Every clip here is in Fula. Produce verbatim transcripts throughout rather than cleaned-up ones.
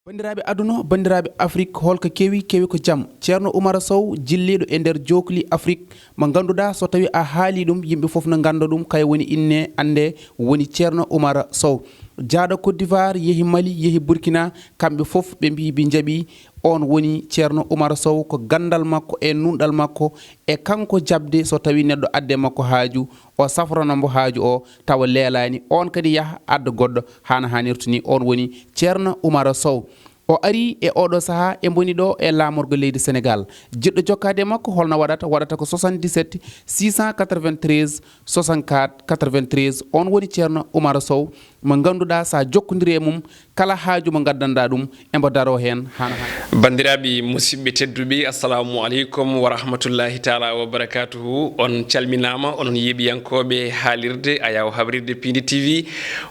Banndiraaɓe aduna, banndiraaɓe Afrik, holko kewi? Kewi ko jam. Ceerno Umar Sow, jilliiɗo e nder jookli Afrik, mo ngannduɗaa, so tawi a haali ɗum, yimɓe fof no ngannda ɗum, kay woni inne, annde, woni Ceerno Umar Sow. Jaaɗo Côte d'Ivoire, yehi Mali, yehi Burkina, kamɓe fof ɓe mbiyi ɓe njaɓi. On woni Ceerno Umar Sow, ko ganndal makko e nunɗal makko, e kanko jaɓde so tawi neɗɗo adde makko haaju, o safrana mbo haaju o, tawa leelaani, on kadi yaha adda goɗɗo, hana hanirta ni. On woni Ceerno Umar Sow. O ari e oɗo saha, e mboni ɗo e laamorgo leydi Senegal. Jiɗɗo jokkaade e makko, holno waɗata? Waɗata ko soixante-dix-sept six cent quatre-vingt-treize soixante-quatre quatre-vingt-treize. On woni Ceerno Umar Sow, mo ngannduɗaa, sa jokkondiri e mum, kala haaju mo ngaddanɗaa ɗum, embo daro heen hano hannde. Banndiraaɓe musidɓe tedduɓe, assalamu aleykum wa rahmatullahi taala wa barakatuhu. On calminaama, onon yeeɓiyankooɓe haalirde Ayaw Habrirde Piindi T V,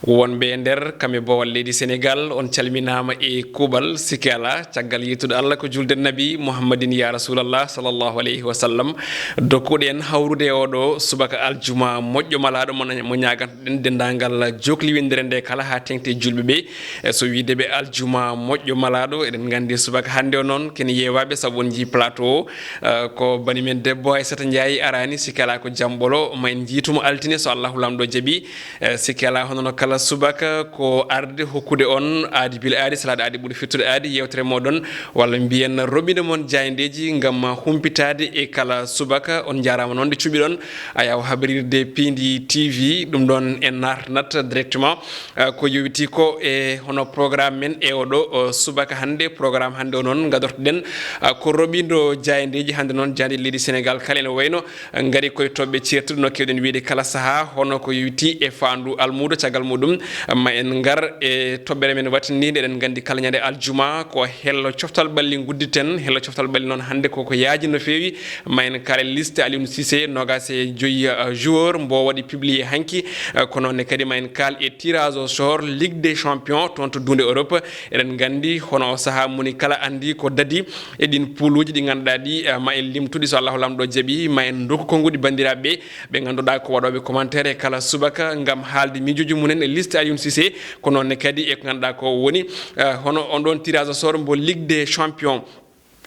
wonɓe e nder kam e boowal leydi Senegal, on calminaama e kuuɓal. Sikke alaa, caggal yettude Allah ko julde Nabi Muhammadin ya Rasulallah sallallahu alayhi wa sallam, dokkuɗen hawrude e oɗo subaka aljuma moƴƴo malaaɗo mo na-, mo ñaagantoɗen denndaangal jookli winndere nde kala haa teŋti e juulɓe ɓe. E so wiide ɓe aljuma moƴƴo malaaɗo, eɗen nganndi subaka hannde o noon ken yeewaaɓe sabu on njii plateau o, eh, ko bani men debbo Aissata Ndiaye araani, sikke alaa ko jamɓolo, ma en njiitu mo altine so Allahu Laamɗo jaɓi. Eh, sikke alaa hono no kala subaka ko arde hokkude on aadi bil aadi, salaade aadi ɓuri fittude aadi, yeewtere mooɗon walla mbiyen roɓinde mon jaayndeeji ngam humpitaade e kala subaka. On njaaraama noon nde cuɓiɗon Ayaw Habrirde Piindi T V, ɗum ɗoon en naatnat directement, eh, ko yowiti ko e hono programme men e oɗo, o, subaka hannde. Programme hannde o noon ngadortoɗen, eh, ko roɓindo jaayndeeji. Hannde noon jaayndeeji leydi Senegal kala ene wayno, eh, ngari koye toɓɓe ceertuɗe no keewɗen wiyde kala saha, hono ko yowiti e faandu almuudo. Caggal muɗum, eh, ma en ngar e toɓɓere men wattiniinde. Eɗen nganndi kala ñande aljuma ko hello coftal ɓalli ngudditen. Hello coftal ɓalli noon hannde koko yaaji no feewi. Ma en kaale liste Aliou Cissé, noogaas e joyi, eh, joueur mbo waɗi publié hanki, eh, ko noon ne kadi ma en kaal e tirage au sort Ligue des Champions toon to duunde Europe. Eɗen nganndi hono o saha moni kala anndi ko dadi e ɗin pouluji ɗi ngannduɗaa ɗi, eh, ma en limtuɗi so Allahu Laamɗo jaɓi, ma en ndokku konnguɗi banndiraaɓe ɓe, ɓe ngannduɗaa ko waɗooɓe commentaire e kala subaka ngam haalde miijooji mumen e liste Aliou Cissé, ko noon ne kadi e ko ngannduɗaa ko woni, eh, hono on ɗoon tirage au sort mbo Ligue des Champions.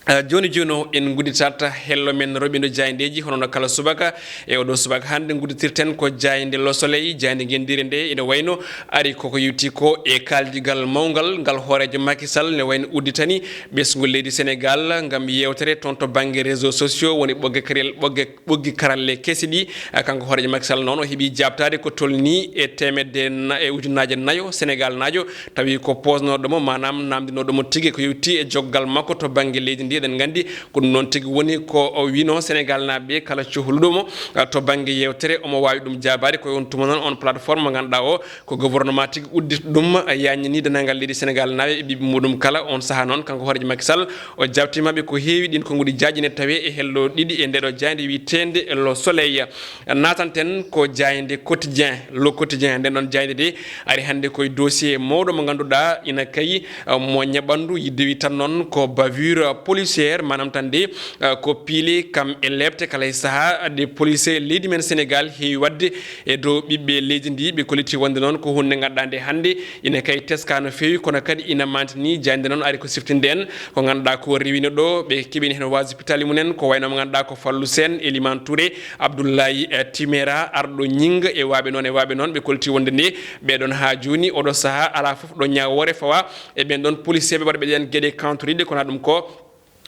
Eh, jooni jooni o, en ngudditat hello men roɓindo jaayndeeji, hono no kala subaka. E oɗo subaka hannde ngudditirten ko jaaynde Le Soleil, jaaynde ngenndiire nde ene wayno ari koko yewti ko e kaaldigal mawngal ngal hooreejo Macky Sall ne wayno udditani ɓesngu leydi Senegal ngam yeewtere toon to bannge réseaux sociaux, woni ɓogge karel-, ɓogge ɓoggi karalle kesi ɗi. Eh, kanko hooreejo Macky Sall noon o heɓi jaabtaade ko tolnii e teemedde na-, e ujunnaaje nayo Senegal naajo, tawi ko poosnooɗo mo, maanaam naamndinooɗo mo tigi ko yowti e joggal makko to bannge leydi ndi. Eɗen nganndi ko ɗum noon tigi woni ko o wiinoo Senegal naaɓe kala cohluɗo mo, eh, to bannge yeewtere omo waawi ɗum jaabaade. Ko e on tuma noon on plateforme mo ngannduɗaa o ko gouvernement tigi udditi ɗum, yaññini dendaangal leydi Senegal naaɓe e ɓiɓɓe muɗum kala. On saha noon, kanko hooreejo Macky Sall, o jaabtiima ɓe ko heewi. Ɗin konnguɗi jaaji ne tawe e hello ɗiɗi e ndeɗo jaaynde wiyeteende Le Soleil. Naatanten ko jaaynde Quotidien, Le Quotidien. Nden ɗon jaaynde de ari hannde koye dossier mawɗo mo ngannduɗaa ina kayi, eh, mo ñaɓandu, yidde wi tan noon ko bavure policière, maanaam tan de, eh, ko piile kam e leepte kala e saha ɗe policier leydi men Senegal heewi waɗde e dow ɓiɓɓe leydi ndi. Ɓe kolliti wonde noon ko hunde ngannduɗaa nde hannde ina kay teska no feewi, kono kadi ina mantini. Jaaynde noon ari ko siftinde en ko ngannduɗaa ko rewino ɗo, ɓe keɓini heen waasipitaali mumen, ko wayno mo ngannduɗaa ko Fallou Sène, Elimane Touré, Abdoulaye, eh, Timéra, arɗo ñinnga e waaɓe noon e waaɓe noon. Ɓe kolliti wonde nde ɓeɗon haa jooni oɗo saha alaa fof ɗo ñaawoore fawa e ɓen ɗon policier ɓe waɗa ɓe ɗen geɗe kantoriɗe, kono ɗum ko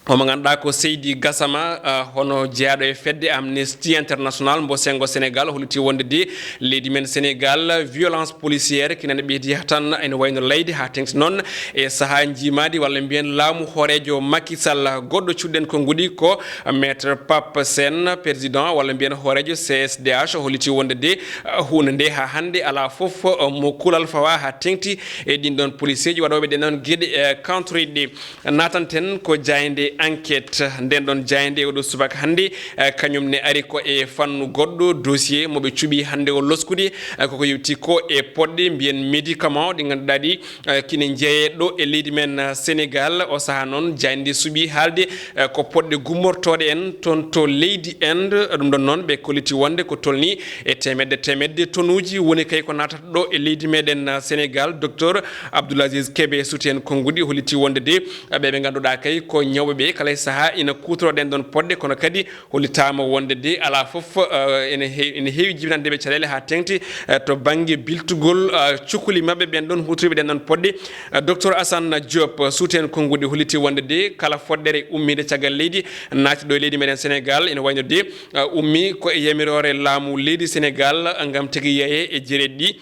omo ngannduɗaa ko Seydi Gassama, ah, hono jeyaaɗo e fedde Amnesty International mbo senngo Senegal, holliti wonde de leydi men Senegal, violence policière kinane ɓeydi tan ene wayno layde haa teŋti noon e sahaa njiimaadi walla mbiyen laamu hooreejo Macky Sall. Goɗɗo cuɗɗen konnguɗi ko Maître Pape Sène, président walla mbiyen hooreejo C S D H, holliti wonde de, ah, huunde nde haa hannde alaa fof, ah, mo kulal fawa haa teŋti e ɗin ɗon policier ji waɗooɓe ɗen ɗon geɗe, eh, kantoriɗe. Natanten ko jaaynde Enquête. Nden ɗon jaaynde e oɗo subaka hannde, eh, kañum ne ari ko e fannu goɗɗo, dossier mo ɓe cuɓi hannde o loskude, eh, koko yewti ko e poɗɗe mbiyen médicament ɗi ngannduɗaa ɗi, eh, kine jeeyee ɗo e leydi men, eh, Sénégal. O sahaa noon jaaynde suɓi haalde, eh, ko poɗɗe gummortooɗe en toon to leydi Inde. Ɗum ɗon noon ɓe kolliti wonde ko tolni e teemedde teemedde tonuuji woni kay ko naatata ɗo e leydi meɗen, eh, Sénégal. Docteur Abdoul Aziz Kébé suti en konnguɗi holliti wonde de, eh, ɓe ɓe ngannduɗaa kay ko ñawɓe ɓe kala e sahaa ina kuutoroo ɗen ɗon poɗɗe, kono kadi hollitaama wonde de alaa fof, eh, ene he-, ene heewi jibinande ɓe caɗeele haa teeŋti, eh, to bannge biltugol, eh, cukuli maɓɓe ɓen ɗon huutoriɓe ɗen ɗon poɗɗe. Eh, Docteur Assane Diop, eh, suti en konnguɗi holliti wonde de kala foɗɗere ummiinde caggal leydi naati ɗo e leydi meɗen Sénégal ene wayno de, eh, ummi ko e yamiroore laamu leydi Sénégal ngam tigi yeeyee e jereeɗi ɗi.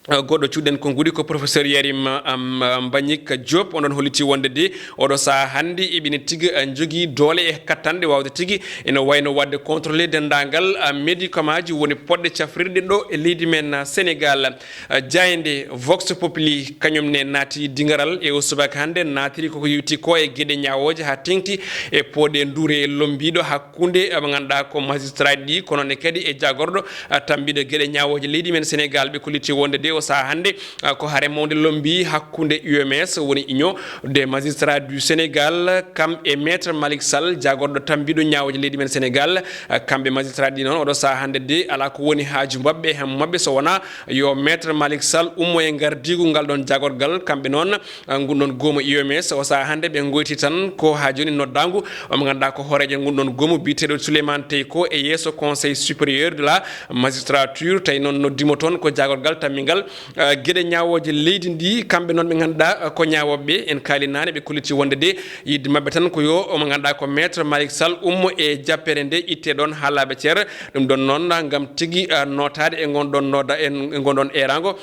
Eh, goɗɗo cuuɗen konnguɗi ko professeur Yarim, am, am, Mbagnick Diop, on ɗon holliti wonde de oɗo sahaa hannde eɓe ne tigi, eh, njogii doole e kattanɗe waawde tigi ene wayno waɗde contrôlé denndaangal, eh, médicament ji woni poɗɗe cafrirɗe ɗo e leydi men, eh, Sénégal. Eh, jaaynde Vox Populi kañum ne naati dingaral e o subaka hannde naatiri koko yewti ko e geɗe ñaawooje haa teeŋti e pooɗe nduure lombiiɗo hakkunde, eh, ɓe ngannduɗaa ko magistrat ɗi, kono ne kadi e jaagorɗo, eh, tambiiɗo geɗe ñaawooje leydi men Sénégal. Ɓe kolliti wonde de o sahaa hannde, eh, ko hare mawnde lombii hakkunde U M S, woni Union des magistrats du Sénégal, kam e Maître Malick Sall, jaagorɗo tambiiɗo ñaawooje leydi men Sénégal. Eh, kamɓe magistrat ɗi noon oɗo sahaa hannde de alaa ko woni haaju maɓɓe, hem maɓɓe so wonaa yo Maître Malick Sall ummo e ngardiigu ngal ɗon jaagorgal. Kamɓe noon, eh, ngun ɗon goomu U M S o sahaa hannde ɓe ngoyti tan ko haa jooni noddaangu mo ngannduɗaa ko hooreejo ngun ɗon goomu biyeteeɗo Souleymane Teiko e yeeso Conseil supérieur de la magistrature, tawi noon noddimo toon ko jaagorgal tammingal, eh, geɗe ñaawooje leydi ndi. Kamɓe noon ɓe ngannduɗaa, eh, ko ñaawooɓe, en kaali naane, ɓe kolliti wonde de yiɗde maɓɓe tan ko yo mo ngannduɗaa ko Maître Malick Sall ummo e jappere nde, itte ɗoon haa laaɓa cer. Ɗum ɗon noon ngam tigi, eh, nootaade e ngon ɗon nooda-, e ngon ɗon eeraango.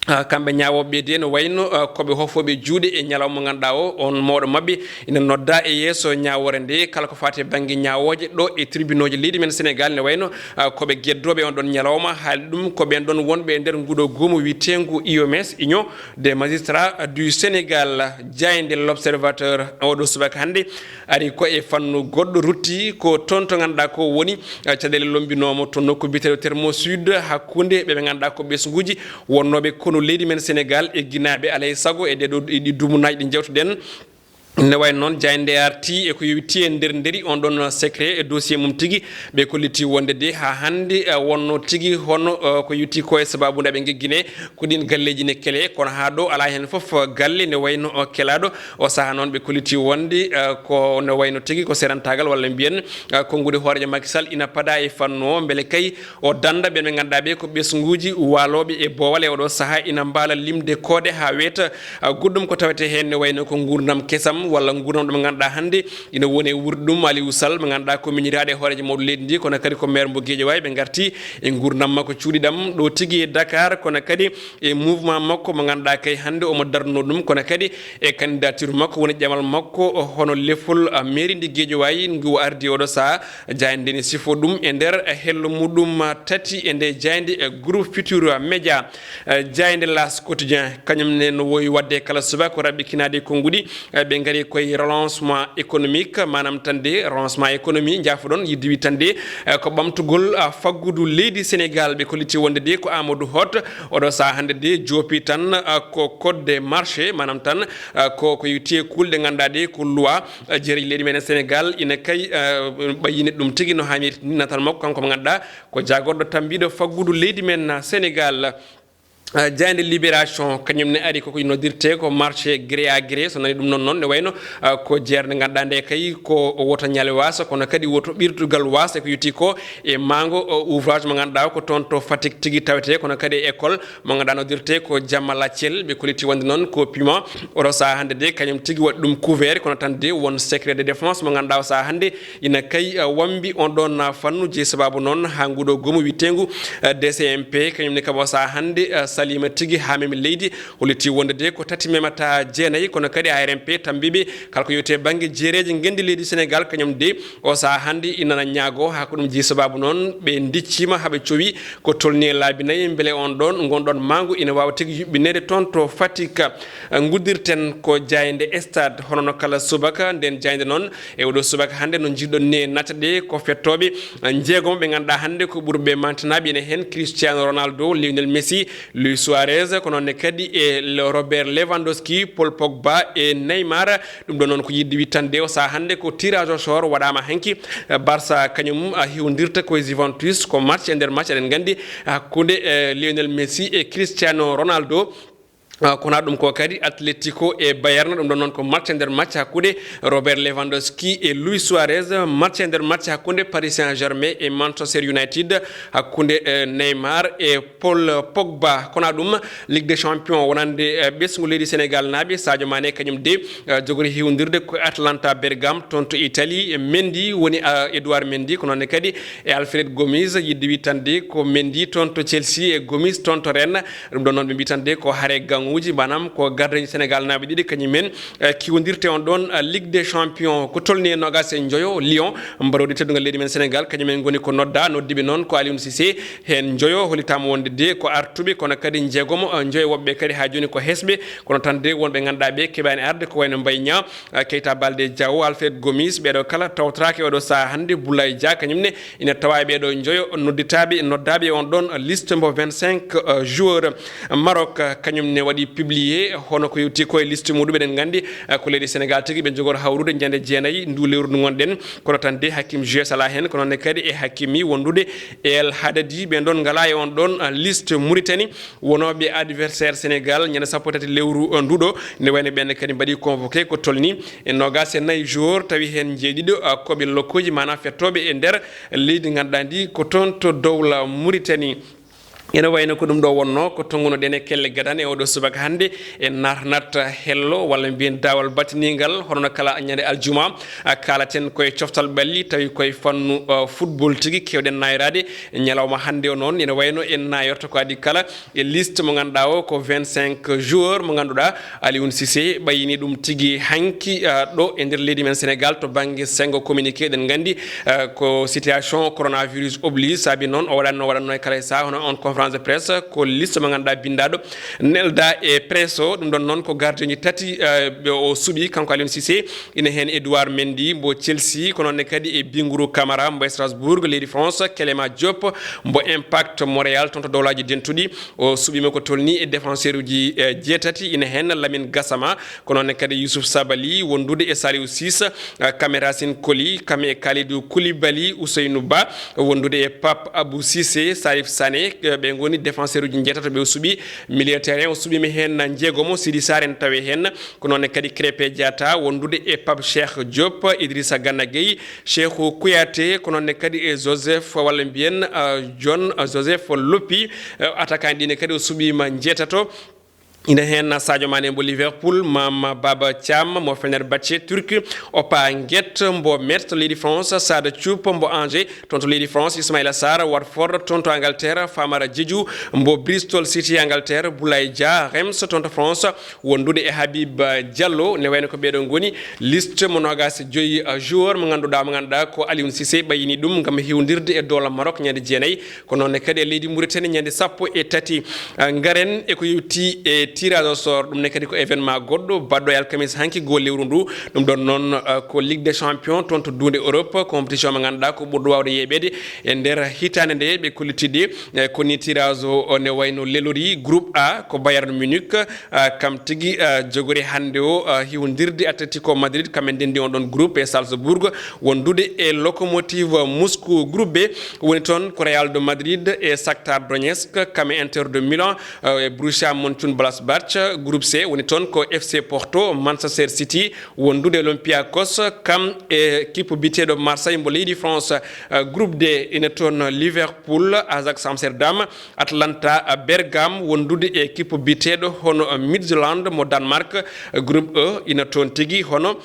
Ah, kamɓe ñaawooɓe ɓe de no wayno, ah, ko ɓe hofooɓe juuɗe e ñalawma mo ngannduɗaa o, on mawɗo maɓɓe ina nodda e yeeso ñaawoore nde, kala ko faati e bannge ñaawooje ɗo e tribunauji leydi men Sénégal ne wayno, ah, ko ɓe geddooɓe on ɗon ñalawma, haali ɗum ko ɓeen ɗon wonɓe e nder nguɗo goomu wiyeteengu U M S, Union des magistrats du Sénégal. Jaaynde L'Observateur oɗo subaka hannde ari ko e fannu goɗɗo rutti, ko toon to ngannduɗaa ko woni, eh, caɗeele lombinooma to nokku biyeteeɗo Termo Sud hakkunde ɓe ɓe ngannduɗaa ko ɓesnguuji wonnooɓe konu leydi men Sénégal e ginaaɓe alay sago e ɗee ɗoo, e ɗi dumunaaji ɗi njewtuɗen. Ne wayi noon jaaynde arti e ko yowiti e nder nderi on ɗon secret e dossier mum tigi, ɓe kolliti wonde de haa hannde, eh, wonno tigi hono, eh, ko yowiti ko e sababu nde ɓe ngeggine ko ɗin galleeji ne kele, kono haa ɗo alaa heen fof galle ne wayno, eh, kelaaɗo. O sahaa noon ɓe kolliti wonde, eh, ko no wayno tigi ko serantaagal walla mbiyen, eh, konnguɗi hooreejo Macky Sall ina pada e fannu o, mbele kay o dannda ɓeen ɓe ngannduɗaa ɓe ko ɓesnguuji waalooɓe e boowal e oɗo sahaa ina mbaala limde koode haa weeta, eh, goɗɗum ko tawetee heen ne wayno ko nguurndam kesam walla nguurndam ɗo ɓe ngannduɗaa hannde ina woni e wuurɗum Aliou Sall mo ngannduɗaa ko miñiraaɗo e hooreejo mawɗo leydi ndi, kono kadi ko maire mo Guédiawaye. Ɓe ngarti e nguurndam makko cuuɗiɗam ɗo tigi e Dakar, kono kadi e mouvement makko mo ngannduɗaa kay hannde omo darno ɗum, kono kadi e candidature makko woni ƴamal makko hono lefol, ah, mairie ndi Guédiawaye ngu ardi oɗo sahaa. Jaaynde nde ne sifo ɗum e nder hello muɗum, ah, tati e nde jaaynde, eh, groupe Futur Média. Eh, jaaynde L'As Quotidien kañum ne no wowi waɗde kala subaka ko raɓɓikinaade e konnguɗi. Eh, ɓe ngari koye relancement économique, maanaam tan de relancement économie, njaafoɗon, yiɗde wi tan de, eh, ko ɓamtugol, ah, faggudu leydi Sénégal. Ɓe kolliti wonde de ko Amadou Hott, oɗo sahaa hannde de joopi tan, ah, ko code des marchés, maanaam tan, ah, ko, ko yowiti e kuulɗe ngannduɗaa de ko loi, ah, jereji leydi men Sénégal ina kay, ah, ɓayyini ɗum tigi no haanirta ni natal makko, kanko mo ngannduɗaa ko jaagorɗo tambiiɗo faggudu leydi men, ah, Sénégal. Ah, jaaynde Libération kañum ne ari koko noddirte ko marché gré à gré, so nani ɗum noon noon ne wayno, ah, ko jeerde ngannduɗaa nde kay ko woto ñale waasa, kono kadi woto ɓirdugal waasa e ko yowiti ko e maango, o, ouvrage mo ngannduɗaa ko toon to Fatick tigi tawetee, kono kadi e école mo ngannduɗaa noddirte ko Jamma Laccel, ɓe kolliti wonde noon ko piment. Oɗo sahaa hannde de kañum tigi waɗi ɗum couvert, kono tan de won secret de défense mo ngannduɗaa o sahaa hannde ina kay, eh, wambi on ɗon, ah, fannu. Jeyi sababu noon haa nguɗo goomu wiyeteengu, eh, D C M P, kañum ne kam o sahaa hannde, eh, saliima tigi haa memi leydi, holliti wonde de ko tati memata jeenayi, kono kadi A R M P tambiiɓe kala ko yowti e bannge jeereeji ngenndi leydi Senegaal, kañum de o sahaa hannde ina ñaago haa ko ɗum jeyi sabaabu noon ɓe ndicciima haa ɓe cowi ko tolni e laabi nayi, mbele on ɗon, ngon ɗon maangu ina waawa tigi yuɓɓineede toon to Fatick. Nguddirten ko jaaynde Stade, hono no kala subaka, nden jaaynde noon e oɗo subaka hannde no njiɗɗon ni e natta ɗe ko fettooɓe njeegomo ɓe ngannduɗaa hannde ko ɓurɓe mantinaaɓe, ene heen Cristiano Ronaldo, Lionel Messi, Luis Suarez, ko noon ne kadi e Le-, Robert Lewandowski, Paul Pogba e Neymar. Ɗum ɗo noon ko yiɗde wittande o sahaa hannde ko tirage au sort waɗaama hanki. Barça kañum, a, hiwdirta ko e Juventus, ko match e nder match, eɗen nganndi hakkunde, eh, Lionel Messi e Cristiano Ronaldo. Ah, kono ɗum ko kadi Atletico e Bayern, ɗum ɗon noon ko match e nder match hakkunde Robert Lewandowski e Luis Suarez, match e nder match hakkunde Paris Saint-Germain e Manchester United, hakkunde, eh, Neymar e Paul Pogba. Kono ɗum Ligue des Champions wonande, eh, ɓesngu leydi Senegal naaɓe, Sadio Mané kañum de, eh, jogori hiwdirde ko Atalanta Bergame toon to Italie. Mendy woni, eh, Edouard Mendy, ko noon ne kadi e Alfred Gomis, yiɗde wittande ko Mendy toon to Chelsea e Gomis toon to Rennes. Ɗum ɗon noon ɓe mbiyi tan de ko hare gaŋuuji, maanaam ko gardeeji Senegal naaɓe ɗiɗi kañum en, eh, kiwondirte on ɗon, eh, Ligue des Champions. Ko tolni e noogaas e njoyo Lyon, mbarodi teddungal leydi men Senegal, kañum en ngoni ko nodda, noddiɓe noon ko Aliou Cissé. Heen njoyo hollitaama wonde de ko artuɓe, kono kadi njeegomo, eh, njoyo woɓɓe kadi haa jooni ko hesɓe, kono tan de wonɓe ngannduɗaa ɓe keɓaani arde ko wayno Mbaye Niang, eh, Keita Baldé Diao, Alfred Gomis, ɓeeɗo kala tawtoraaki oɗo sahaa hannde. Boulaye Dia kañum ne ina tawa e ɓeeɗo njoyo nodditaaɓe, noddaaɓe e on ɗon liste mbo vingt-cinq, euh, joueurs. Maroc, euh, kañum ne waɗi publié hono ko yewti ko e liste muɗum. Eɗen nganndi, euh, ko leydi Senegal tigi ɓe njogor hawrude ñande jeenayi ndu lewru ndu ngonɗen. Kono tan de Hakim Ziyech alaa heen, kono ne kadi e Hakimi wondude e El Hadadi. Ɓe ɗon ngalaa e on ɗon, euh, liste Mauritanie. Wonooɓe adversaire Senegal ñande sappo e tati lewru, uh, nduɗo, ne wayno ɓen kadi mbaɗi convoqué ko tolni e noogaas e nayi joueur, tawi heen njeeɗiɗo, uh, ko ɓe lokkuuji, maanaam fettooɓe e nder leydi ngannduɗaa ndi ko toon to dowla Mauritanie. Ene wayno ko ɗum ɗo wonno ko tonngunoɗen e kelle gadane e oɗo subaka hannde, e naatnat hello walla mbiyen daawal batiniingal, hono no kala ñande aljuma, uh, kaalaten koye coftal ɓalli, tawi koye fannu, uh, football tigi kewɗen naayraade ñalawma hannde o. Noon ene wayno en naayorta ko adii kala e liste mo ngannduɗaa o ko vingt-cinq joueurs mo ngannduɗaa Aliou Cissé ɓayyini ɗum tigi hanki, ah, ɗo e nder leydi men Senegal to bannge sengo communiqué. Eɗen nganndi, ah, ko situation coronavirus oblige saabi noon o waɗatno, waɗatno e kala e sahaa hono on conférence de presse ko liste mo ngannduɗaa binndaaɗo nelda e presse o. Ɗum ɗon noon ko gardienji tati, ah, ɓe o suɓi kanko Aliou Cissé. Ina heen Edouard Mendy mbo Chelsea, ko noon ne kadi e Bingourou Kamara mbo Strasbourg, leydi France, Clément Diop mbo Impact Montréal, toon to Dowlaaji Dentuɗi. O suɓiima ko tolni e défenseur uji, eh, jeetati, ina heen Lamine Gassama, ko noon ne kadi Youssouf Sabaly, wondude e Saliou Ciss, eh, Kame Racine Coly, Kame e Kalidou Koulibaly, Ousseynou Ba, wondude e Pape Abou Cissé, Salif Sané, eh, ɓe ngoni défenseur uji jeetato ɓe o suɓi. Milieu terrain o suɓiima heen njeegomo, Sidi Sarr en tawi heen, ko noon ne kadi Krépin Diatta wondude e Pape Cheikh Diop, Idrissa Gana Gueye, Cheikhou Kouyaté, ko noon ne kadi e Joseph walla mbiyen, uh, John, uh, Joseph Lopy, uh, attaquant ɗi ne kadi o suɓiima njeetato. Ina heen Sadio Mané mbo Liverpool, Mama Baba Thiam mo Fenerbahçe Turquie, Opa Nguet mbo Metz to leydi France, Sada Thioub mbo Angers, toon to leydi France, Ismaïla Sarr, Watford, toon to Angleterre, Famara Diédhiou mbo Bristol City Angleterre, Boulaye Dia, Reims, toon to France, wondude e Habib Diallo. Ne wayno ko ɓeeɗo ngoni liste mo noogaas e joyi, uh, joueur mo ngannduɗaa, mo ngannduɗaa ko Aliou Cissé ɓayyini ɗum ngam hiwdirde e dowla Maroc ñande jeenayi, ko noon ne kadi e leydi Mauritanie ñande sappo e tati. Ah, ngaren e ko yewti e tirage au sort, ɗum ne kadi ko événement goɗɗo baɗɗo e alkamis hanki goo lewru ndu. Ɗum ɗon noon, ah, ko Ligue des Champions toon to duunde Europe, compétition mo ngannduɗaa ko ɓurɗo waawde yeeɓeede e nder hitaande nde ɓe kolliti de. Eh, ko ni tirage o, o ne wayno lelori. Groupe A ko Bayern Munich, ah, kam tigi, ah, jogori hannde o, ah, hiwdirde Atletico Madrid, kam en ndenndi on ɗon groupe e Salzbourg, wondude e Lokomotiv Moscou. Groupe B woni toon ko Real de Madrid e Shakhtar Donetsk, kam e Inter de Milan, eh, e Borussia Mönchengladbach. Groupe C woni toon ko F C Porto, Manchester City, wondude e Olympiakos, kam e équipe biyeteeɗo Marseille mbo leydi France. Eh, groupe D ina toon Liverpool, Ajax Amsterdam, Atalanta Bergame, wondude e équipe biyeteeɗo hono Midtjylland mo Danemark. Groupe E ina toon tigi hono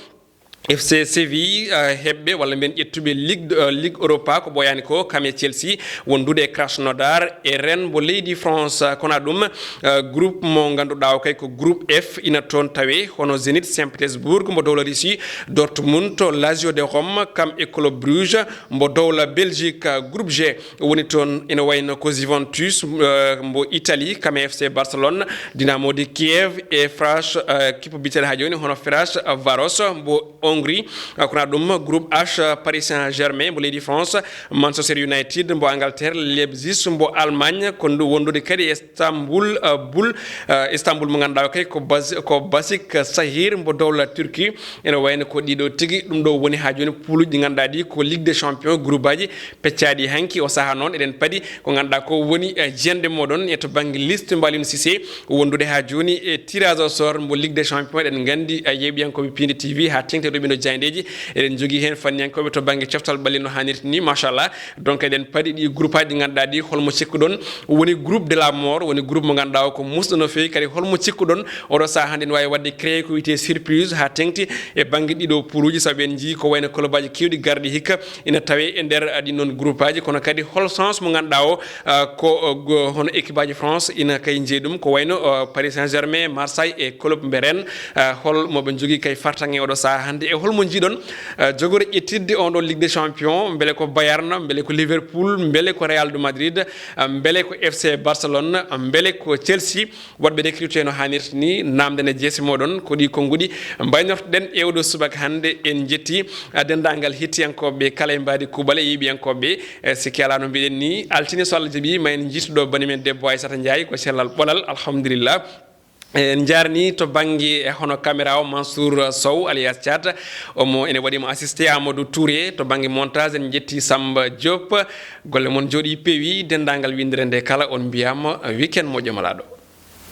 F C Séville, eh, heɓɓe walla mbiyen ƴettuɓe Ligue, eh, Ligue Europa ko ɓooyaani ko, kam e Chelsea wondude e Krasnodar e Rennes mbo leydi France. Eh, kono ɗum, eh, groupe mo ngannduɗaa o kay ko groupe F, ina toon tawe hono Zenit Saint-Pétersbourg mbo dowla Russie, Dortmund, Lazio de Rome, kam e Club Bruges mbo dowla Belgique. Eh, groupe G woni toon ina wayno ko Juventus, eh, mbo Italie, kam e F C Barcelone, Dynamo de Kiev e Ferenc, eh, kippo biyeteeɗo haa jooni hono Ferenc Varos mbo Hongrie. Eh, kono ɗum groupe H, eh, Paris Saint-Germain mbo leydi France, Manchester United mbo Angleterre, Leipzig mbo Allemagne, ko ndu wondude kadi e Istanbul, eh, Bul, eh, Istanbul mo ngannduɗaa o kay ko Bas-, ko Basik Sahir mbo dowla Turquie. Ene wayno ko ɗiɗo tigi, ɗum ɗo woni haa jooni pouluji ɗi ngannduɗaa ɗi ko Ligue des Champions, groupe aji peccaaɗi hanki. O sahaa noon eɗen paadi ko ngannduɗaa ko woni, eh, jiyannde mooɗon e to bannge liste mbo Aliou Cissé wondude haa jooni e tirage au sort mbo Ligue des Champions. Eɗen nganndi, eh, yeeɓiyankooɓe Piindi T V haa teŋti ɗo ɓino jaayndeeji, eɗen njogii heen fanniyankooɓe to bannge coftal ɓalli no haanirta ni, machallah. Donc eɗen paadi ɗi groupe aji ɗi ngannduɗaa ɗi, holmo cikkuɗon woni groupe de la mort, woni groupe mo ngannduɗaa o ko musɗo no feewi, kadi holmo cikkuɗon oɗo sahaa hannde ne waawi waɗde créé ko wiyetee surprise haa teŋti e bannge ɗiɗo pouluji, sabu en njii ko wayno club aji keewɗi garɗi hikka ina tawe e nder, ah, ɗin noon groupe aji, kono kadi hol chance mo ngannduɗaa o, ah, ko, ah, go-, hono équipe aji France ina kay njeyi ɗum, ko wayno, ah, Paris Saint-Germain, Marseille e club mbo Rennes, ah, hol mo ɓe njogii kay fartaŋŋe oɗo sahaa hannde, e holmo njiiɗon, ah, jogori ƴettidde on ɗon Ligue des Champions, mbele ko Bayern, mbele ko Liverpool, mbele ko Real de Madrid, ah, mbele ko F C Barcelone, ah, mbele ko Chelsea, waɗɓe recruté no haanirta ni, naamnde ne jeese mooɗon, ko ɗi konnguɗi mbaynortoɗen e oɗo subaka hannde. En njetti, ah, denndaangal hettiyankooɓe kala e mbaadi kuuɓal e yeeɓiyankooɓe, eh, sikki alaa no mbiɗen ni, altine so Allah jaɓi, ma en njiitu ɗo bani men debbo Aissata Ndiaye, ko cellal ɓolal, alhamdulillah. En njaarni to bannge, eh, hono caméra o Mansour Sow alias Thiat, omo ene waɗi mo assisté Amadou Touré, to bannge montage en njetti Samba Diop, golle mon njooɗi peewi, denndaangal winndere nde kala on mbiyaama weekend moƴƴo malaaɗo.